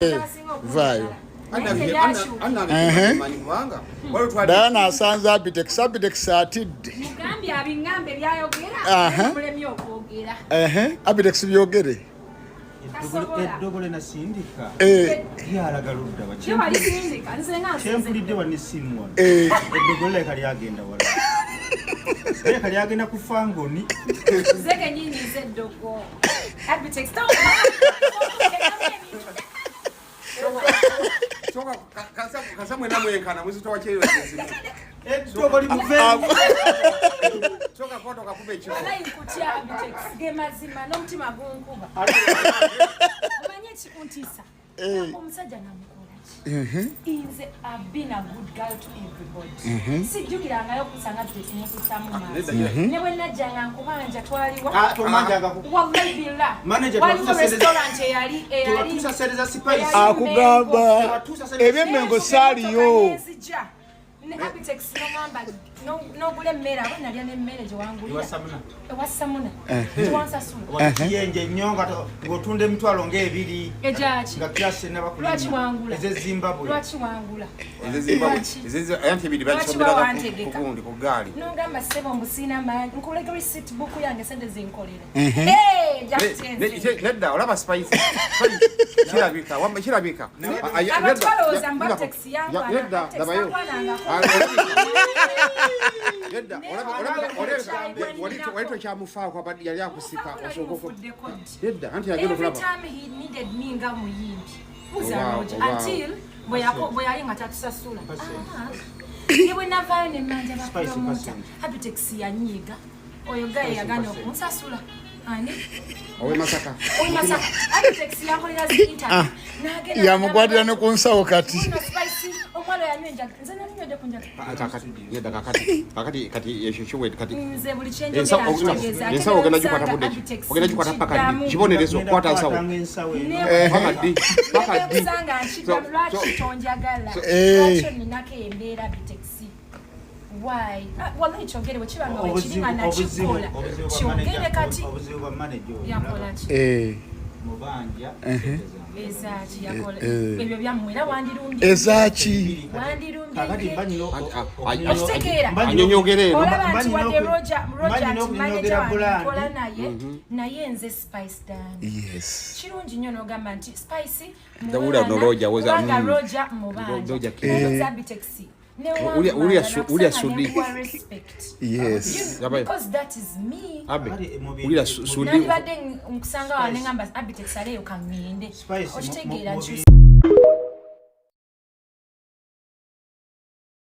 Vaayo. Diana asanze Abitex, Abitex atidde. Mugambye abingambe byayogera, mulemye okwogera. Abitex byogere. Eddogo le nasindika eh. lyalaga ludda wa kyempulidde wa nesimu wano eh. eddogo lirabika lyagenda wala lirabika lyagenda kufa ngoni. Nze kenyini nze eddogo. Abitex kasa mwena mwenkana muzito wa kyeyo eddogo limuveemu. Soka koto kakuba ekifo. Walayi nkutya Abitex, ge mazima n'omutima gunkuba. Omanyi ekikuntiisa? Eh. Omusajja namukola ki? Nze I've been a good girl to everybody. Sijjukirangayo kusanga Abitex nenkussaamu maaso. Ne bwe najjanga nkubanja twaliwa. Ah, tomanjanga ku Wallahi billah. Manager, Waliwo tuwatuusa sente restaurant eyali eyali tewatuusa sente za Spice. Akugamba Tewatuusa sente za ebyemmengo saaliyo. Nenzija. Ne Abitex nongamba n'ogula emmere aba nalya n'emmere gye wangulira. Ewa Samuna. Ewa Samuna. Gye wansasula. Kiyenje nnyo nga ng'otunda emitwalo ng'ebiri Egyaki? nga kirasi enaba Lwaki wangula? ez'e Zimbabwe. Lwaki wangula? Ezezimbabwe anti ebiri Lwaki bakisomeranga bawantegeka? kugundi ku gaali. Nongamba ssebo mbu sirina maanyi nkulege receipt book yange sente zinkolera. Hey, just Nedda olaba Spice kirabika wamma kirabika. Abantu balowooza mbu Abitex yankwana. Nedda Abitex labayo. tankwanangako. Nedda olabika wali tokyamufaako abadde yali akusika osooka Mufuddeko ddi? Nedda anti yagenda Every okulaba. time he needed me nga muyimbi. Buuza Oba- Roger oba- until bwe yali nga tatusasula. Ah. Ne bwe navaayo ne mmanja Spice bapromota. percent. Abitex yanyiiga. Oyo gaye yagaana okunsasula. Ani? Owe Masaka. Oyo Masaka. Abitex yankolera zi interview. N'agenda Yamukwatira ne ku nsawo kati. Muno Spice omwalo yanywa enjaga. Nze nalinywedde ku njaga. Nedda kakati kakati kati ekyo kiwedde kati. Nze buli kyenjogera Ensawo nkitegeeza. Ate ensawo ogenda bwe gikwata nsanga budde ki? Abitex Ogenda gikwata paka ddi? nkiddamu. Kibonerezo Ngenda kwata nsawo. kukwatanga ensawo eno. Paka ddi? Paka ddi? Kusanga nkiddamu lwaki tonjagala? Eh. Lwaki oninako embeera Abitex? Why? Ah, wallahi kyogere bwe kiba nga bwe kiri nga nakikola. Obuzibu bwa Kyogere manager- kati. obuzibu bwa manager oyo Yakola ki? mubanja sente zange. Ezaaki yakola. Eh. Ebyo byammwe era wandirumbye. Ezaaki? Wandirumbye. Kakati mba nyina Okitegeera? Anyonyogera eno. Olaba nti Mba wadde nyina Roger mba nyina nti manager okunyogera wange brand. nkola naye naye nze Spice Diana. Yes. Kirungi nnyo n'ogamba nti Spice Dawula no Roger woza, kubanga Roger mubanja. Roger ki- Nze Abitex. Ne Ulya Sudi. Nekuwa respect. Yes. Yabaye. Because that is me. Abe. Kati mu bintu- Ulira mu Sudi. Nandibadde nkusanga wa nengamba Abitex aleyo kaŋŋende. Spice, Okitegeera mu nkyusa. bintu-